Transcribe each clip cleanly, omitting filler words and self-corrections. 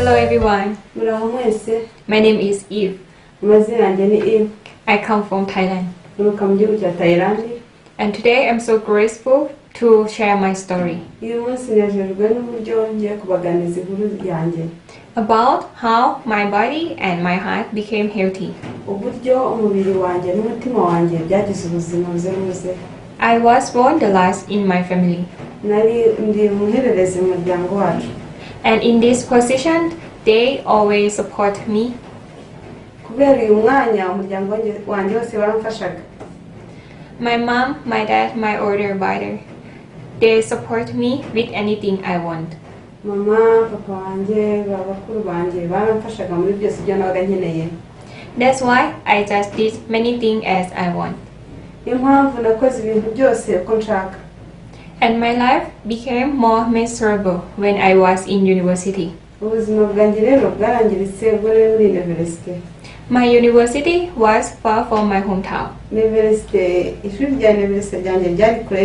Hello everyone. Muraho mwese. My name is Eve. Amazina yanjye ni Eve. I come from Thailand. Nturuka mu gihugu cya Thailand. And today I'm so grateful to share my story Uyu munsi nejejwe n'uburyo ngiye kubaganiriza inkuru yanjye about how my body and my heart became healthy. Uburyo umubiri wanjye n'umutima wanjye byagize ubuzima buzira umuze. I was born the last in my family. Nari ndi umuhererezi mu muryango wacu. And in this position, they always support me. Kubera uyu mwanya umuryango wanjye wose waramfashaga. My mom, my dad, my older brother, they support me with anything I want. Mama, papa wanjye, ba bakuru banjye baramfashaga muri byose ibyo nabaga nkeneye. That's why I just did many things as I want. Niyo mpamvu nakoze ibintu byose uko nshaka. And my life became more miserable when I was in university. Ubuzima bwanjye rero bwarangiritse ubwo nari muri universite. My university was far from my hometown. Universite, ishuri rya universite ryanjye ryari kure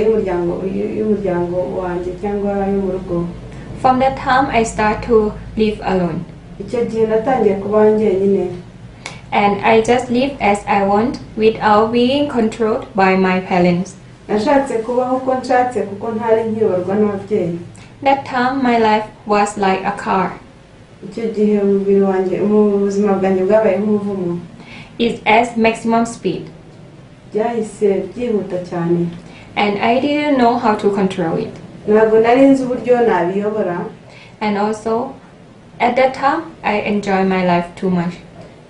y'umuryango wanjye cyangwa yo mu rugo. From that time, I started to live alone. Icyo gihe natangiye kubaho njyenyine. And I just live as I want without being controlled by my parents. Nashatse kubaho uko nshatse kuko ntari nkiyoborwa n'ababyeyi. That time, my life was like a car. Icyo gihe umubiri wanjye mu buzima bwanjye bwabaye nk'umuvumo. It's at maximum speed. Byahise byihuta cyane. And I didn't know how to control it. Ntabwo nari nzi uburyo nabiyobora. And also, at that time, I enjoy my life too much.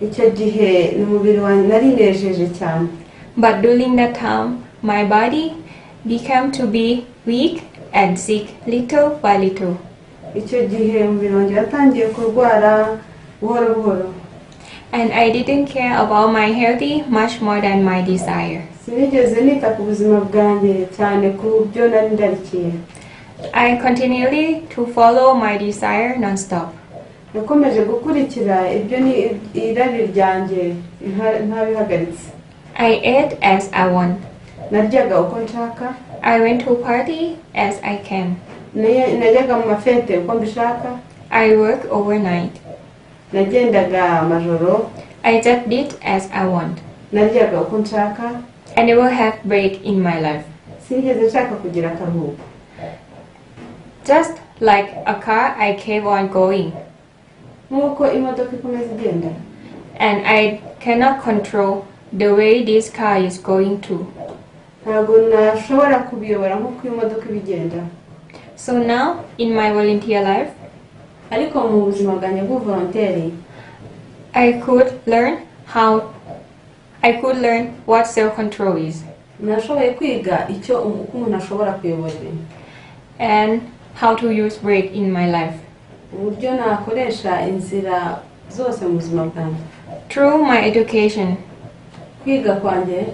Icyo gihe ni umubiri wanjye narinejeje cyane. But during that time, my body became to be weak and sick little by little. Icyo gihe umubiri wanjye watangiye kurwara buhoro buhoro. And I didn't care about my health much more than my desire. Sinigeze nita ku buzima bwanjye cyane ku byo nari ndarikiye. I continually to follow my desire non-stop. Nakomeje gukurikira ibyo ni irari ryanjye ntabihagaritse. I ate as I want. Naryaga uko nshaka. I went to party as I can. Najyaga mu mafete uko mbishaka. I work overnight. Nagendaga amajoro. I just did as I want. Naryaga uko nshaka. I never have break in my life. Sinigeze nshaka kugira akaruhuko. Just like a car, I kept on going. Nk'uko imodoka ikomeza igenda. And I cannot control the way this car is going to. Ntabwo nashobora kubiyobora nk'uko iyo modoka iba igenda. So now, in my volunteer life, Ariko mu buzima bwanjye bw'uvolonteri, I could learn what self-control is nashoboye kwiga icyo uko umuntu ashobora kuyobora ibintu and how to use brake in my life. Uburyo nakoresha inzira zose mu buzima bwanjye. Through my education, Kwiga kwanjye,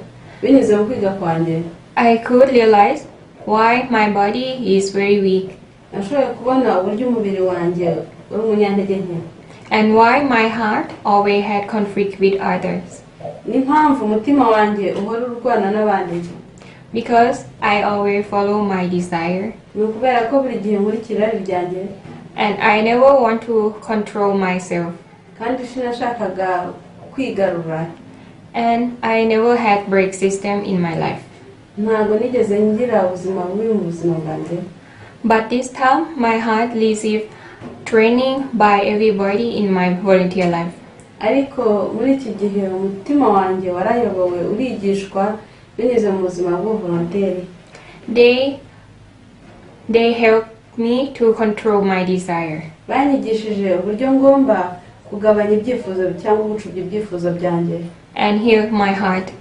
binyuze mu kwiga kwanjye, I could realize why my body is very weak nashoboye kubona uburyo umubiri wanjye uri umunyantege nke and why my heart always had conflict with others. N'impamvu umutima wanjye uhora urwana n'abandi. Because I always follow my desire Ni ukubera ko buri gihe nkurikira irari ryanjye and I never want to control myself. Kandi sinashakaga kwigarura. And I never had brake system in my life. Ntabwo nigeze ngira ubuzima bubi mu buzima bwanjye. But this time my heart received training by everybody in my volunteer life. Ariko muri iki gihe umutima wanjye warayobowe urigishwa binyuze mu buzima bw'uvolonteri. They helped me to control my desire. Banyigishije uburyo ngomba kugabanya ibyifuzo cyangwa gucubya ibyifuzo byanjye and heal my heart.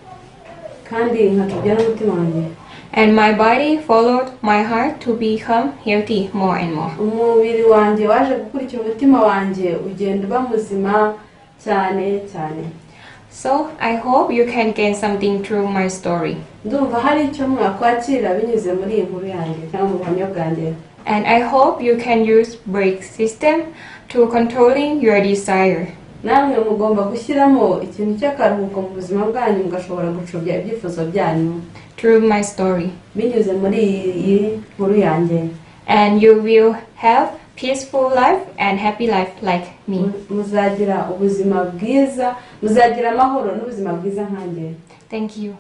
Kandi nkacubya n'umutima wanjye. And my body followed my heart to become healthy more and more. Umubiri wanjye waje gukurikira umutima wanjye ugenda uba muzima cyane cyane. So I hope you can gain something through my story. Ndumva hari icyo mwakwakira binyuze muri iyi nkuru yanjye cyangwa mu buhamya bwanjye. And I hope you can use brake system to controlling your desire. Namwe mugomba gushyiramo ikintu cy'akaruhuko mu buzima bwanyu mugashobora gucubya ibyifuzo byanyu through my story. Binyuze muri iyi nkuru yanjye. And you will have peaceful life and happy life like me. Muzagira ubuzima bwiza, muzagira amahoro n'ubuzima bwiza nkanjye. Thank you.